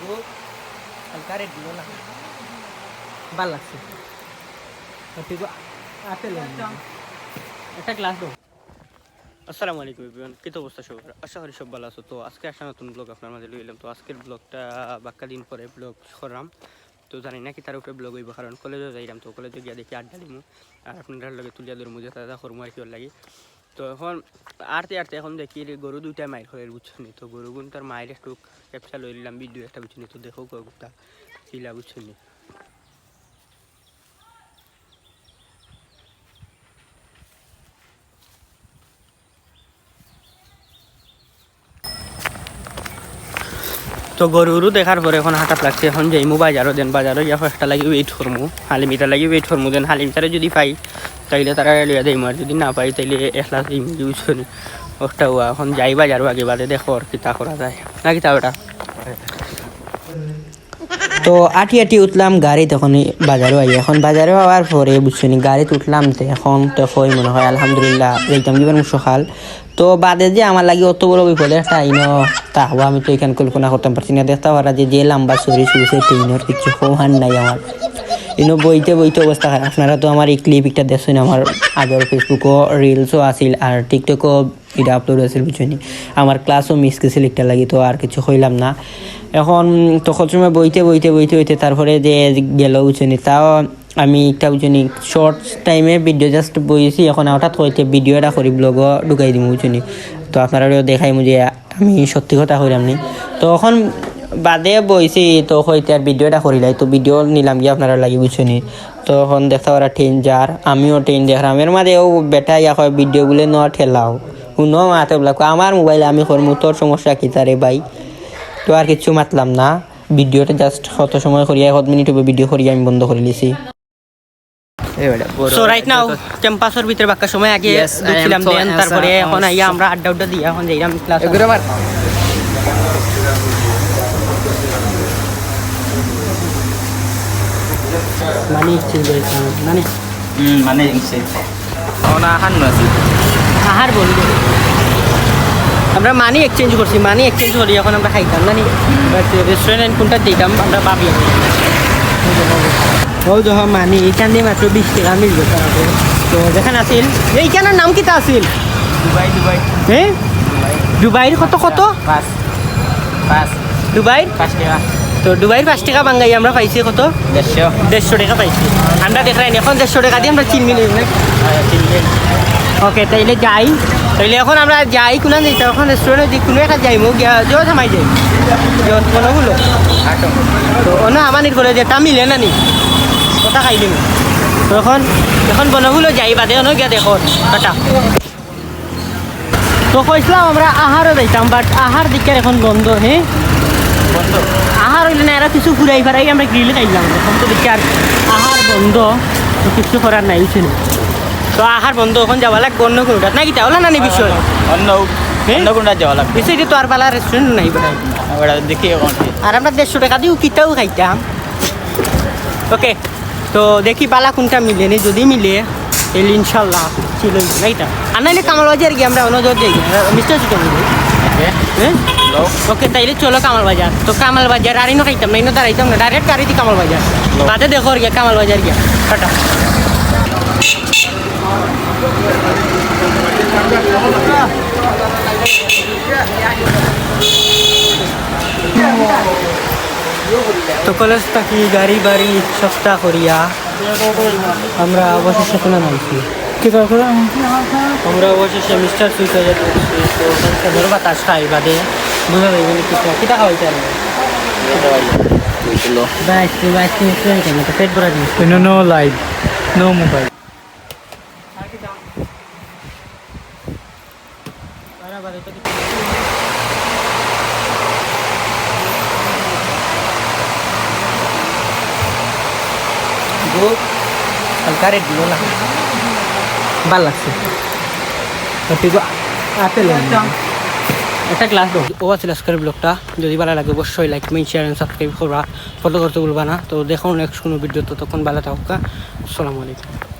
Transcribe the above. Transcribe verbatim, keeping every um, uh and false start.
হালকা রেড বুল না, ভালা লাগছে। আর তুই তো আপেল আন। একটা গ্লাস দাও। আসসালামু আলাইকুম everyone, কিতা অবস্থা সবার? আশা করি সব ভালা আছো। তো আজকে একটা নতুন ব্লগ আপনার মাঝে লইলাম। তো আজকের ব্লগটা বাক্কা দিন পরে ব্লগ করলাম। তো জানি না কিতার উপরে ব্লগ অইবো, কারণ কলেজো যাইরাম, তো কলেজো গিয়া দেখি আড্ডা দিমু, আর আপনারার লগে তুলিয়া ধরমু, যেতা যেতা করমু আর কি, ওর লাগি। তো এখন আরতে আরতে এখন দেখি রে, গরু দুইটা মাইর করের, বুঝছো নি? তো গরুগুন তার মাইর একটু ক্যাপচার লইলাম, ভিডিও একটা, বুঝছো নি? তো দেখো গরুটা কিলা, বুঝছো নি? তো গরু উরু দেখার পরে এখন হাঁটাত লাগছে, এখন যাইমু বাজারো, দেন বাজারো গিয়া একটা লাগি ওয়েট করমু, হালিমিতার লাগি ওয়েট করমু, দেন হালিমিতারে যদি পাই তাইলে তারা লইয়া যাইমু, আর যদি না পাই তাইলে একলা যাইমু, বুঝছো নি? ওটা হুয়া, এখন যাই বাজারো আগে, বাদে দেখো আর কিতা করা যায়, না কিতা বেটা? তো আটি আটি উঠলাম গাড়িত, এখন এই বাজারো আই। এখন বাজারো আওয়ার পরে বুঝছো নি, গাড়িত উঠলাম, তো এখন তো হয় মনে হয় আলহামদুলিল্লাহ যাইতাম কি পারমু সকাল। তো বাদে যে আমার লাগি অত বড় বিপদ একটা আইনো, তা হবো আমি তো এখান কল্পনা করতাম পারছি না। দেখতা পারা যে, যে লম্বা ছুরি চলছে ট্রেইনর, কিচ্ছু কওয়ার নাই আমার। ইনো বইতে বইতে অবস্থা খারাপ। আপনারা তো আমার এই ক্লিপ একটা দেখছেন, আমার আগর ফেসবুকও রিলসও আছিল, আর টিকটকও এটা আপলোড আছিল, বুঝছো নি? আমার ক্লাসও মিস গেছিল একটা লাগি, তো আর কিছু কইলাম না। এখন তো কত সময় বইতে বইতে বইতে বইতে তারপরে যে গেল, বুঝছো নি? তাও আমি একটা, বুঝছো নি, শর্ট টাইমে ভিডিও জাস্ট বইছি, এখন হঠাৎ কইতে ভিডিও এটা করি, ব্লগও ঢুকাই দিমু, বুঝছো নি? তো আপনারারেও দেখাইমু যে আমি সত্যি কথা কইরাম নি। তো এখন বাদে বইছি, তো কইতে আর ভিডিও এটা করিলাই, তো ভিডিও নিলাম গিয়া আপনারার লাগি, বুঝছো নি? তো এখন দেখতা পারা ট্রেইন যার, আমিও ট্রেইন দেখরাম। এর মাঝে ও বেটা ইয়া কয়, "ভিডিও গুলো ন ঠেলাও।" হুনো মাতে বলা, "আমার মোবাইলে আমি করমু, তোর সমস্যা কিতা রে ভাই?" তো আর কিচ্ছু মাতলাম না, ভিডিওটা জাস্ট কত সময় করিয়া, কত মিনিট হবে ভিডিও করিয়া আমি বন্ধ করিলিছি। So right now ক্যাম্পাসর ভিতরে বাক্কা সময় আগে ঢুকছিলাম, then তারপরে এখন আইয়া আমরা আড্ডা উড্ডা দিয়া এখন যাইরাম ক্লাস। মানি এক্সচেঞ্জ করি, মানে হুম, মানে এক্সচেঞ্জ। ওনা আহার নয়। আহার বন্ধ। আমরা মানি এক্সচেঞ্জ করছি, মানি এক্সচেঞ্জ করি এখন আমরা খাইতাম, জানি? বাট রেস্টুরেন্ট কোনটা দিতাম আমরা ভাবি। ও যখন মানি এখান দিয়ে মাত্র বিশ টাকা মিলবে তারা। তো যেখানে আছিল, এইখানের নাম কিতা আছিল? Dubai, Dubai. হ্যাঁ? দুবাইর কত, কত? পাঁচ। পাঁচ। দুবাইর? পাঁচ টাকা। তো দুবাইর পাঁচ টাকা বাঙ্গাই আমরা পাইছি কত? দেড়শো। দেড়শো টাকা পাইছি। আমরা দেখরাম এখন দেড়শো টাকা দিয়ে আমরা চিন মিলি না? হ্যাঁ, চিন মিলি। ওকে, তাইলে যাই। তাইলে এখন আমরা যাই, কোন যাইতে? এখন রেস্টুরেন্টে যে কোনো একটা যাইমু, গিয়া জোর থামাই যাই। জোর কোনো হলো। তো অন্য আমানির করে যে তা মিলে না নি? কথা খাই দিন। তো এখন, এখন বনগুলো যাই বাদে, অন্য গিয়া দেখো। টাটা। তো কইছিলাম আমরা আহারও যাইতাম, বাট আহার দিককার এখন বন্ধ, হ্যাঁ? বন্ধ। আহার হইলে না, এরা কিছু ঘুরাই ফেরাই আমরা গ্রিল খাইলাম, এখন তো দেখি আর আহার বন্ধ, তো কিছু করার নাই, বুঝছেন? তো আহার বন্ধ, এখন যাওয়া লাগবে অন্য কোনোটা, নাকি তা হলো না নি বিষয়? অন্য, হ্যাঁ? অন্য কোনটা যাওয়া লাগবে? বিষয় যে তো আর বালা রেস্টুরেন্ট নাই বেটা। আমরা দেখি এখন। আর আমরা দেড়শো টাকা দিয়েও কিতাও খাইতাম। ওকে। তো দেখি বালা কোনটা মিলে নি, যদি মিলে তাইলে ইনশাল্লাহ চিল অইব, নাকি তা? আর নাইলে কামাল বাজার গিয়া আমরা অন্য জোর যাই, মিস্টার সুটন। হ্যাঁ? ওকে, তাইলে চলো কামাল বাজার। তো কামাল বাজার আর ইনো খাইতাম না, ইনো দাঁড়াইতাম না, ডাইরেক্ট গাড়ি দি কামাল বাজার। বাদে দেখো আর গিয়া কামাল বাজার গিয়া। টাটা। তো কলেজ থাকি গাড়ি বাড়ি সস্তা করিয়া আমরা অবশেষে কোন নামছি? কি দরকার? আমরা অবশেষে মিস্টার সুইট হয়ে যাচ্ছি। তো ওখানে ধরো বাতাস খাই বাদে বুঝা যাবে না কিছু। কিতা খাওয়াইতে পারবে? বাইশ, বাইশ, মিনিট হয়ে গেল, তো পেট ভরা জিনিস। No, no live, no mobile. হালকা রেড বুল না, ভালা লাগছে। আপেল আন। একটা গ্লাস দাও। ও আছিল আজকের ব্লগটা, যদি ভালা লাগে অবশ্যই like, comment, share and subscribe করবা, ফলো করতে ভুলবা না। তো দেখো নেক্সট কোনো ভিডিও, ততক্ষণ ভালা থাকবা, আসসালামু আলাইকুম।